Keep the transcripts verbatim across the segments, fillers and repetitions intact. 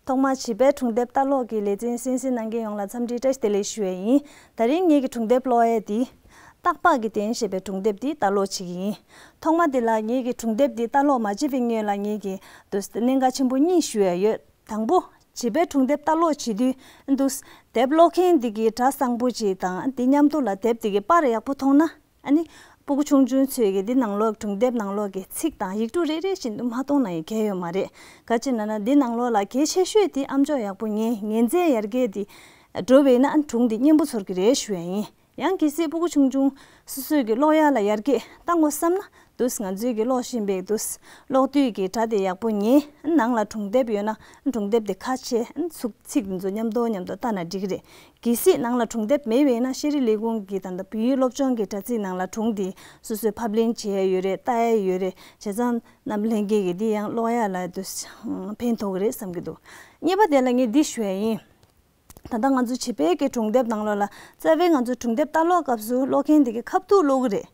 ཐོག་མར་བྱིས་པའི་སྒྲུང་དེབ་ལྟ་ཀློག་གི་ལེ་ཚན་གསན་གཟིགས་གནང་མཁན་ཡོངས་ལ་འཚམས་འདྲི་བཀྲ་ཤིས་བདེ་ལེགས་ཞུ་ཡས་ཡིན། དེ་རིང་ངེད་ཀྱི་སྒྲུང་དེབ་ཀློག་ཡས་འདི། རྟག་པ་གི་རྟེན་ཞེས་པའི་སྒྲུང་དེབ་འདི་ལྟ་ཀློག་བྱེད་ཀྱི་ཡིན། ཐོག་མ་དེ་ལ་ངེད་ཀྱི་སྒྲུང་དེབ་འདི་ལྟ་ཀློག་མ་བྱེད་པའི་སྔོན་ལ་ངེད་ཀྱིས་འདུག་སེ་གནད་འགག་ཆེན་པོ་གཉིས་ཞུ་ཡས་ཡོད། དང་པོ། བྱིས་པའི་སྒྲུང་དེབ་ལྟ་ཀློག་བྱེད་དུས་འདུག་སེ་དེབ་ཀློག་མཁན་འདི་གི་སྒྲ་བཟང་པོ་ཅིག་དང་འདི་མཉམ་དུ་ལ་དེབ་འདི་གི་པར་ཡག་པོ་མཐོང་ན། ཨ་ནི། སྤུ་གུ་ཆུང་ཆུང་ཚོས་ཀྱིས་འདི་ནང་ལོགས་སྒྲུང་དེབ་ནང་ལོགས་ཀྱི་ཚིག་དང་ཡིག་འབྲུ་རེ་རེ་བཞིན་དུ་མ་མཐོང་ན་ཡང་གལ་ཡོད་མ་རེད། ག་ཅི་ན་ན་འདི་ནང་ལོགས་ལ་གལ་ཆེ་ཤོས་དེ་ཨམ་ཅོག་ཡག་པོ་ཉན་ཉན་ཚད་ཡར་རྒྱས་དེ་འགྲོ་བས་ན་སྒྲུང་འདི་སྙན་པོ་ཚོར་གྱི་རེད་ཞུ་ཡ་ཡིན། ཡང་གལ་སྲིད་སྤུ་གུ་ཆུང་ཆུང་སོ་སོས་ཀྱི་ཀློག་ཡ་ལ་ཡར་རྒྱས་བཏང་དགོས་བསམ་ན་འདུག་སེ་ང་ཚོས་ཀྱི་ཀློག་བཞིན་པའི་འདུག་སེ་ཀློག་དུས་ཀྱི་སྒྲ་དེ་ཡག་པོ་ཉན། ནང་ལ་སྒྲུང་དེབ་ཡོད་ན་སྒྲུང་དེབ་དེ་ཁ་ཕྱེ་ཚུགས་ཚིག་འདི་ཚོ་མཉམ་དུ་མཉམ་དུ་ལྟ་ན་འགྲིག་གི་རེད། གལ་སྲིད་ནང་ལ་སྒྲུང་དེབ་མེད་པས་ན་ཤེས་རིག་ལས་ཁུངས་ཀྱི་ད་ལྟ་བོད་ཡིག་སློབ་སྦྱོང་གི་དྲ་ཚིགས་ནང་ལ་སྒྲུང་འདི་སོ་སོས་ཕབ་ལེན་བྱེད་ཡ་ཡོད་རེད། ལྟ་ཡ་ཡོད་རེད། བྱས་ཙང་རྣམ་པ་ལྷན་རྒྱས་ཀྱིས་འདི་ཡང་ཀློག་ཡ་ལ་དུ་ཕན་ཐོགས་ཀྱི་རེད་བསམ་གྱི་འདུག་གཉིས་པ་དེ་ལ་ངས་འདི་ཞུ་ཡ་ཡིན། ད་ལྟ་ང་ཚོ་བྱིས་པའི་གི་སྒྲུང་དེབ་ནང་ལོགས་ལ་རྩ་བའི་ང་ཚོ་སྒྲུང་དེབ་ལྟ་ཀློག་སྐབས་སུ་ཀློག་མཁན་དེ་གི་ཁ་ཐུག་ཀློག་གི་རེད།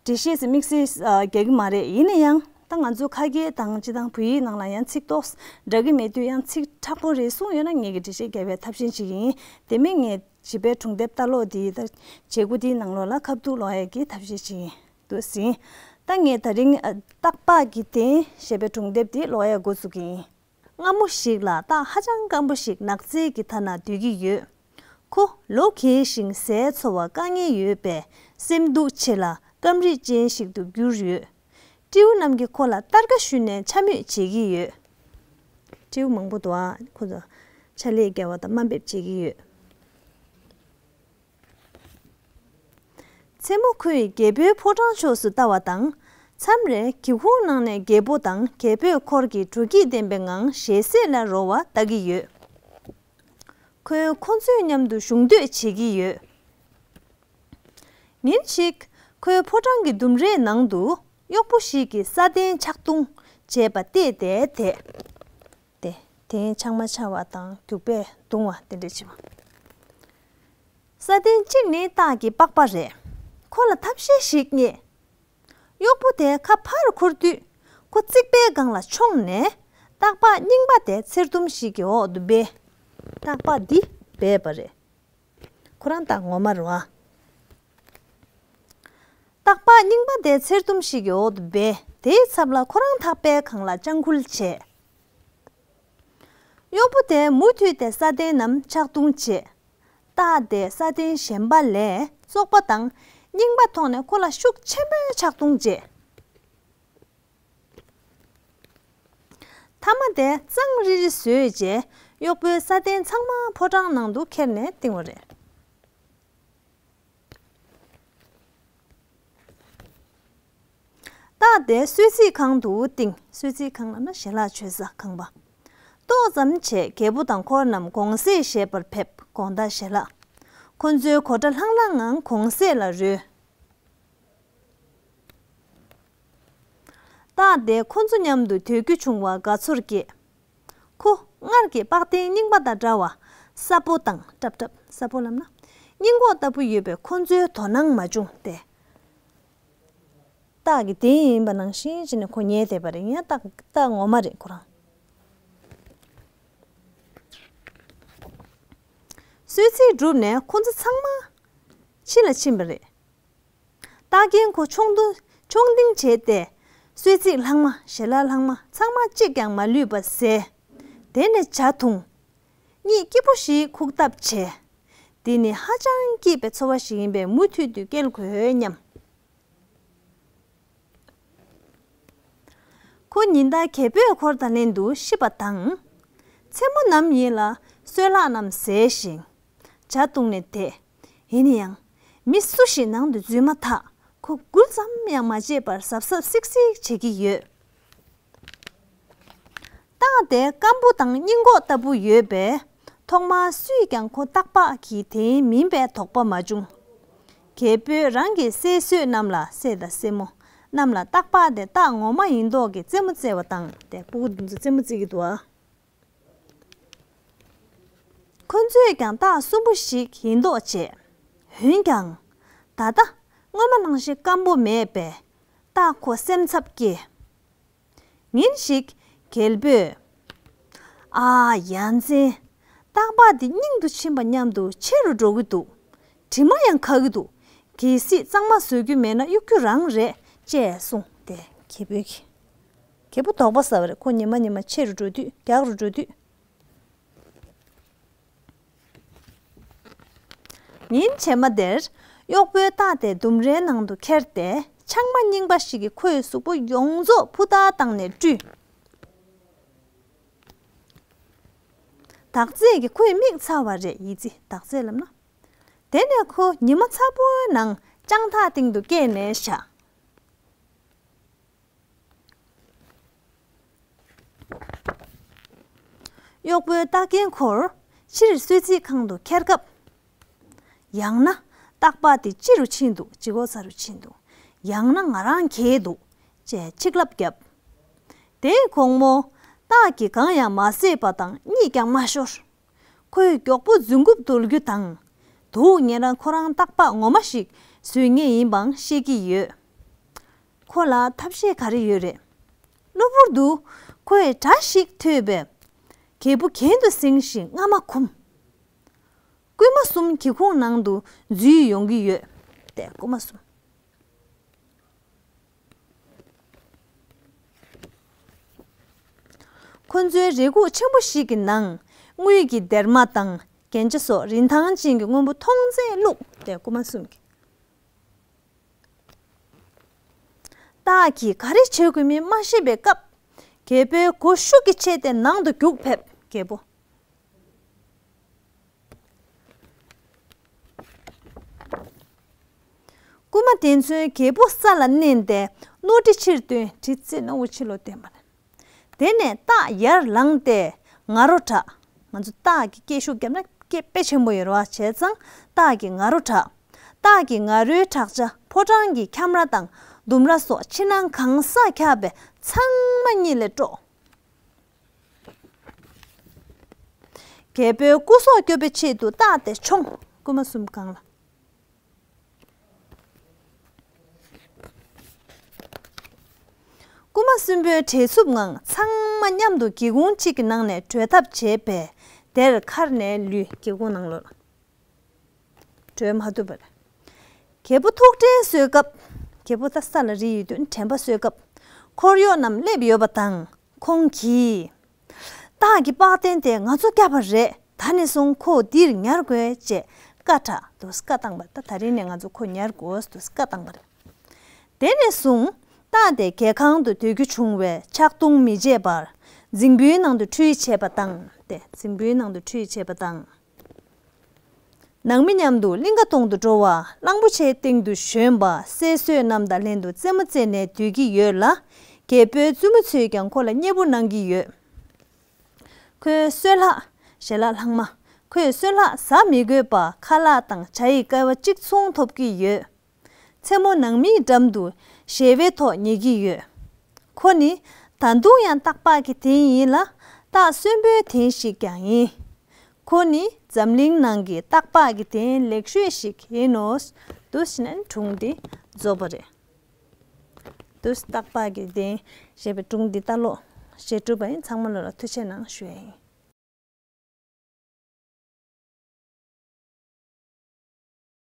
འགྲེལ་བཤད་ཟེར་དམིགས་བསལ་རྒྱག་གི་མ་རེད། ཡིན་ན་ཡང་ད་ང་ཚོ་ཁ་སྐད་དང་སྤྱི་དང་བོད་ཡིག་ནང་ལ་ཡང་ཚིག་ཏོག་འདྲ་གི་མེད་དུས་ཡང་ཚིག་མཁྲེགས་པོ་རེ་ཟུང་ཡོད་ན་ངེད་ཀྱིས་འགྲེལ་བཤད་རྒྱག་པའི་ཐབས་ཤེས་བྱེད་ཀྱི་ཡིན། དེ་མིན་ངས་བྱིས་པའི་སྒྲུང་དེབ་ལྟ་ཀློག་དེའི་ད་བྱེད་སྒོ་དེའི་ནང་ལོགས་ལ་ཁ་ཐུག་ཀློག་ཡས་ཀྱི་ཐབས་ཤེས་བྱེད་ཀྱི་ཡིན། འདུག་ཟིན། ད་ངས་དེ་རིང་རྟག་པ་གི་རྟེན་ཞེས་པའི་སྒྲུང་དེབ་དེ་ཀློག་ཡས་འགོ་འཛུགས་ཀྱི་ཡིན། སྔ་མོ་ཞིག་ལ་སྟག་ཧ་ཅང་སྐམ་པོ་ཞིག་ནགས་ཚལ་གྱི་མཐའ་ན་སྡོད་ཀྱི་ཡོད། ཁོ་ལོ་རྒས་ཤིང་ཟས་འཚོ་བར་དཀའ་ངལ་ཡོད་པས་སེམས་སྡུག་ཆེ་ལ་སྐམ་རིད་ཅན་ཞིག་ཏུ་གྱུར་ཡོད། སྤྲེའུ་རྣམས་ཀྱིས་ཁོ་ལ་སྟར་ཀ་གཞུས་ནས་འཕྱ་སྨོད་བྱེད་ཀྱི་ཡོད། སྤྲེའུ་མང་པོ་འདུག་ཨ། ཁོ་ཚོ་ཕྱག་ལས་བརྒྱབ་པ་དང་དམའ་འབེབས་བྱེད་ཀྱི་ཡོད། མཚན་མོ་ཁོས་རྒྱལ་པོའི་ཕོ་བྲང་ཕྱོགས་སུ་ལྟ་བ་དང་། མཚམས་རེ་སྒེའུ་ཁུང་ནང་ནས་རྒྱལ་པོ་དང་རྒྱལ་པོའི་འཁོར་གྱིས་དྲོ་སྐྱིད་ལྡན་པའི་ངང་ཞལ་ཟས་ལ་རོལ་བ་ལྟ་གི་ཡོད། ཁོས་ཁོ་ཚོའི་མཉམ་དུ་བཞུགས་འདོད་བྱེད་ཀྱི་ཡོད། ཉིན་ཞིག་ཁོའི་ཕོ་བྲང་གི་ལྡུམ་རའི་ནང་དུ་གཡོག་པོ་ཞིག་གིས་ས་གདན་ཕྱག་རྡུང་བྱས་པ་བལྟས་ཏེ་དེད། དེ་གདན་ཕྱགས་མ་འཕྱགས་པ་དང་རྒྱུག་པས་བརྡུང་བ་དེ་འདྲ་བྱས་པ། ས་གདན་གཅིག་ནི་སྟག་གི་པགས་པ་རེད། ཁོ་ལ་ཐབས་ཤེས་ཤིག་རྙེད། གཡོག་པོ་དེ་ཁ་ཕར་འཁུར་དུས་ཁོ་རྩིག་པའི་སྒང་ལ་མཆོངས་ནས་སྟག་པགས་རྙིང་པ་དེ་ཚེར་ཟླུམ་ཞིག་གི་འོག་ཏུ་སྦས། སྟག་པགས་འདི་སྦས་པ་རེད། ཁོ་རང་སྟག་ངོ་མ་རེད་བ། སྟག་པགས་རྙིང་པ་དེ་ཚེར་ཟླུམ་ཞིག་གི་འོག་ཏུ་སྦས། དེའི་ཚབ་ལ་ཁོ་རང་ཐག་པའི་སྒང་ལ་སྤྱང་ཁུལ་བྱས། གཡོག་པོ་དེས་མུ་མཐུད་དེ་ས་གདན་ནམ་ཕྱག་རྡུང་བྱས། སྟག་དེས་ས་གདན་གཞན་པ་ལས་བཙོག་པ་དང་རྙིང་པ་མཐོང་ནས་ཁོ་ལ་ཤུགས་ཆེན་པོས་ཕྱག་རྡུང་བྱས། མཐའ་མ་དེ་གཙང་རི་རི་བཟོས་རྗེས་གཡོག་པོས་ས་གདན་ཚང་མ་ཕོ་བྲང་ནང་དུ་ཁྱེར་ནས་བཏིང་བ་རེད། སྟག་དེ་གསོལ་ཚིགས་ཁང་དུ་བཏིང་། གསོལ་ཚིགས་ཁང་ལབ་ན་ཞལ་ལག་མཆོད་ས་ཁང་པ། ཏོག་ཙམ་བྱས་རྒྱལ་པོ་དང་འཁོར་རྣམས་དགོང་ཟས་བཞེས་པར་ཕེབས། དགོང་དག་ཞལ་ལག་ཁོ་ཚོའི་མགོ་སྐྲ་ལྷང་ལྷང་ངང་དགོང་ཟས་ལ་རོལ། སྟག་དེ་ཁོ་ཚོ་མཉམ་དུ་སྡོད་རྒྱུ་བྱུང་བར་དགའ་ཚོར་སྐྱེས། ཁོ་སྔར་གྱི་པགས་གདན་རྙིང་པ་དང་འདྲ་བར་སྲབ་པོ་དང་སྲབ་སྲབ། སྲབ་པོ་ལབ་ན་སྙིང་གོག་ལྟ་བུ་ཡོད་པས་ཁོ་ཚོའི་དོ་སྣང་མ་བྱུང་སྟེ། སྟག་གི་གདན་ཡིན་པ་ནང་བཞིན་བྱས་ནས་ཁོ་ཉལ་བསྡད་པ་རེད། ཡང་སྟག་སྟག་ངོ་མ་རེད་ཁོ་རང་། གསོལ་ཚིགས་གྲུབ་ནས་ཁོ་ཚོ་ཚང་མ་ཕྱི་ལ་ཕྱིན་པ་རེད། སྟག་རྒན་ཁོ་མཆོང་དུ་མཆོང་ལྡིང་བྱས་ཏེ། གསོལ་ཚིགས་ལྷག་མ་ཞལ་ལག་ལྷག་མ་ཚང་མ་གཅིག་ཀྱང་མ་ལུས་པ་བཟས། དེ་ནས་ཇ་འཐུང་། གཉིད་སྐྱིད་པོ་ཞིག་ཁུག་ཐབས་བྱས། འདི་ནི་ཧ་ཅང་སྐྱིད་པའི་འཚོ་བ་ཞིག་ཡིན་པས་མུ་མཐུད་དུ་སྐྱེལ་དགོས་སྙམ། ཁོ་ཉིན་ལྟར་རྒྱལ་པོའི་འཁོར་དང་ལྷན་དུ་ཤི་བ་དང་། མཚན་མོ་ནམ་ཡིན་ལ་སོལ་ལག་རྣམས་བཟས་ཤིང་། ཇ་བཏུང་ནས་བསྡད། ཡིན་ན་ཡང་། མི་སུ་ཞིག་ནང་དུ་འཛུལ་མ་ཐག་ཁོ་འགུལ་ཙམ་ཡང་མ་བྱེད་པར་གཟབ་གཟབ་སིག་སིག་བྱེད་ཀྱི་ཡོད། སྟག་དེ་སྐམ་པོ་དང་སྙིང་གོག་ལྟ་བུ་ཡོད་པས། ཐོག་མར་སུས་ཀྱང་ཁོ་སྟག་པགས་ཀྱི་དེ་མིན་པའི་དོགས་པ་མ་བྱུང་། རྒྱལ་པོས་རང་གི་སྲས་གསོས་རྣམས་ལ། སྲས་དང་སྲས་མོ་རྣམས་ལ་སྟག་པགས་དེ་སྟག་ངོ་མ་ཡིན་མདོག་གི་རྩེད་མོ་རྩེ་བ་དང་། དེ་སྤུ་གུ་འདི་ཚོ་རྩེད་མོ་རྩེ་གི་འདུག་ཨ། ཁོ་ཚོས་ཀྱང་སྟག་གསོན་པོ་ཞིག་ཡིན་མདོག་བྱས། འོན་ཀྱང་། ད་ལྟ་སྔོན་མ་ནང་བཞིན་སྐམ་པོ་མེད་པས། སྟག་ཁོ་སེམས་འཚབ་སྐྱེས། ཉིན་ཞིག་རྒྱལ་པོས། ཨ་ཡ་མཚན། སྟག་ལྤགས་འདི་སྙིང་དུ་ཕྱིན་པ་མཉམ་དུ་ཆེ་རུ་འགྲོ་གི་འདུག་དྲི་མ་ཡང་ཁ་གི་འདུག་གལ་སྲིད་གཙང་མ་བཟོ་རྒྱུ་མེད་ན་གཡུག་རྒྱུ་རང་རེད་ཅེས་གསུངས་ཏེ། རྒྱལ་པོས། རྒྱལ་པོ་དོགས་པ་ཟ་བ་རེད། ཁོ་ཉི་མ་ཉི་མ་ཆེ་རུ་འགྲོ་དུས། རྒྱགས་རུ་འགྲོ་དུས། ཉིན་རྗེས་མ་དེར། གཡོག་པོས་སྟག་དེ་ལྡུམ་རའི་ནང་དུ་ཁྱེར་ཏེ། ཆང་མ་རྙིང་པ་ཞིག་གིས་ཁོའི་གཟུགས་པོ་ཡོངས་རྫོགས་ཕུ་ཐག་བཏང་ནས་བཀྲུས། དག་ཚད་ཀྱིས་ཁོའི་མིག་ཚ་བ་རེད། ཡི་ཙི། དག་ཚད་ལབ་ན། དེ་ནས་ཁོ་ཉི་མ་ཚ་པོའི་ནང་ལྕང་ཐག་སྟེང་དུ་བཀལ་ནས་བཞག་གཡོག་པོས་སྟག་རྒན་ཁོར་ཕྱིར་གསོད་རྩིས་ཁང་དུ་ཁྱེར་སྐབས། ཡང་ན་སྟག་ལྤགས་དེ་ཅི་རུ་ཕྱིན་འདུག་ཇི་གོ་ས་རུ་ཕྱིན་འདུག་ཡང་ན་ང་རང་གྱེས་འདུག་ཅེས་ཆིག་ལབ་བརྒྱབ། དེའི་དགོང་མོ། སྟག་གིས་གང་ཡང་མ་ཟོས་པ་དང་གཉིད་ཀྱང་མ་ཤོར། ཁོས་མགྱོགས་པོ་རྫུན་རྐུབ་བརྡོལ་རྒྱུ་དང་། དུག་ཉེ་རང་ཁོ་རང་སྟག་ལྤགས་ངོ་མ་ཞིག་བཟོས་ངེས་ཡིན་པའང་ཤེས་ཀྱི་ཡོད། ཁོ་ལ་ཐབས་ཤེས་ག་རེ་ཡོད་རེད། གློ་བུར་དུ་ཁོས་སྒྲ་ཞིག་ཐོས་པས། རྒྱལ་པོ་གྱེན་དུ་བསྲིངས་ཤིང་རྔ་མ་འཁུམས། རྐུན་མ་གསུམ་སྒེའུ་ཁུང་ནང་དུ་འཛུལ་ཡོང་གི་ཡོད། ཏེ་རྐུན་མ་གསུམ། ཁོ་ཚོའི་རེ་སྒུག་ཆེན་པོ་ཞིག་གི་ནང་། དངུལ་གྱི་སྡེར་མ་དང་རྒྱན་ཆ་སོགས་རིན་ཐང་ཅན་གྱི་དངོས་པོ་མཐོང་ཚད་བླུགས་ཏེ་རྐུན་མ་གསུམ་གྱིས། སྟག་གིས་ག་རེ་བྱེད་དགོས་མིན་མ་ཤེས་པའི་སྐབས། རྒྱལ་པོའི་སྒོ་ཤུགས་ཀྱིས་ཕྱེ་སྟེ་ནང་དུ་རྒྱུགས་ཕེབས། རྒྱལ་པོ། རྐུན་མ་དེ་ཚོས་རྒྱལ་པོ་ས་ལ་མནན་ཏེ་རྣོ་གྲི་ཕྱིར་བཏོན། གྲི་རྩེ་རྣོ་བོ་ཕྱི་ལོགས་བཏོན་པ་རེད། དེ་ནས་སྟག་ཡར་ལངས་ཏེ། ང་རོ་གྲགས། ང་ཚོ་སྟག་གི་སྐད་ཤུགས་བརྒྱབ་ན་སྐད་དཔེ་ཆེན་པོ་ཡོད་རེད་བ། བྱས་ཙང་སྟག་གི་ང་རོ་གྲགས། སྟག་གི་ང་རོའི་བྲག་ཆ་ཕོ་བྲང་གི་ཁྱམས་ར་དང་ལྡུམ་ར་སོགས་ཕྱི་ནང་གང་སར་ཁྱབ་པས་ཚང་མ་གཉིད་ལས་དཀྲོགས། རྒྱལ་པོའི་སྐུ་སྲོག་སྐྱོབ་པའི་ཆེད་དུ་སྟག་དེ་མཆོངས། རྐུན་མ་གསུམ་སྒང་ལ། རྐུན་མ་གསུམ་པོའི་བྲེལ་འཚུབ་ངང་ཚང་མ་མཉམ་དུ་སྒེའུ་ཁུང་གཅིག་གི་ནང་ནས་བྲོས་ཐབས་བྱས་པས། དེར་ཁར་ནས་ལུས། སྒེའུ་ཁུང་ནང་ལོགས་ལ་བྲོས་མ་ཐུབ་པ་རེད། རྒྱལ་པོ་ཐུགས་དྲན་གསོས་སྐབས། རྒྱལ་པོ་ད་ས་ལ་རིལ་ཡོད་དུས་དྲན་པ་གསོས་སྐབས། འཁོར་གཡོག་རྣམས་སླེབས་ཡོད་པ་དང་། ཁོང་གིས། སྟག་གི་པགས་གདན་དེ་ང་ཚོ་བསྐྱབས་པ་རེད། ད་ནས་བཟུང་ཁོ་འདིར་ཉར་དགོས་ཅེས་བཀའ་བསྒྲགས། འདུག་སེ་བཀའ་བཏང་པ། ད་ད་རིང་ནས་ང་ཚོ་ཁོ་ཉར་དགོས། འདུག་སེ་བཀའ་བཏང་པ་རེད། དེ་ནས་བཟུང་སྟག་དེ་རྒྱལ་ཁང་དུ་སྡོད་རྒྱུ་བྱུང་བས་ཕྱག་རྡུང་མི་བྱེད་པར་རྫིང་བུའི་ནང་དུ་ཁྲུས་བྱེད་པ་དང་། ཏེ་རྫིང་བུའི་ནང་དུ་ཁྲུས་བྱེད་པ་དང་། ནང་མི་མཉམ་དུ་གླིང་ཀ་གཏོང་དུ་འགྲོ་བ། གླང་པོ་ཆེའི་སྟེང་དུ་ཞོན་པ། སྲས་བསོད་ནམས་དང་ལྷན་དུ་རྩེད་མོ་རྩེས་ནས་སྡོད་ཀྱི་ཡོད་ལ། རྒྱལ་པོའི་བཙུན་མོ་ཚོས་ཀྱང་ཁོ་ལ་མཉེས་པོ་གནང་གི་ཡོད། ཁོའི་གསོལ་ལྷག་ཞལ་ལག་ལྷག་མ། ཁོས་གསོལ་ལྷག་ཟ་མི་དགོས་པ་ཁ་ལག་དང་ཇ་ཡི་ཀ་བ་གཅིག་མཚུངས་ཐོབ་ཀྱི་ཡོད། མཚན་མོ་ནང་མིའི་འགྲམ་དུ་ཞལ་པའི་ཐོག་ཉལ་གྱི་ཡོད། ཁོ་ནི་ད་དུང་ཡང་སྟག་ལྤགས་ཀྱི་གདན་ཡིན་ལ། སྟག་གསོན་པོའི་གདན་ཞིག་ཀྱང་ཡིན། ཁོ་ནི་འཛམ་གླིང་ནང་གི་སྟག་ལྤགས་ཀྱི་གདན་ལེགས་ཤོས་ཤིག་ཡིན་ནོ། འདུག་སེ་ནས་སྒྲུང་འདི་རྫོགས་པ་རེད། འདུག་སེ་སྟག་ལྤགས་ཀྱི་གདན་ཞེས་པའི་སྒྲུང་འདི་ལྟ་ཀློག་ཞེས་གྲུབ་པ་ཡིན། ཚང་མ་ལོ་ལ་ཐུགས་རྗེ་གནང་ཞུ་ཡ་ཡིན།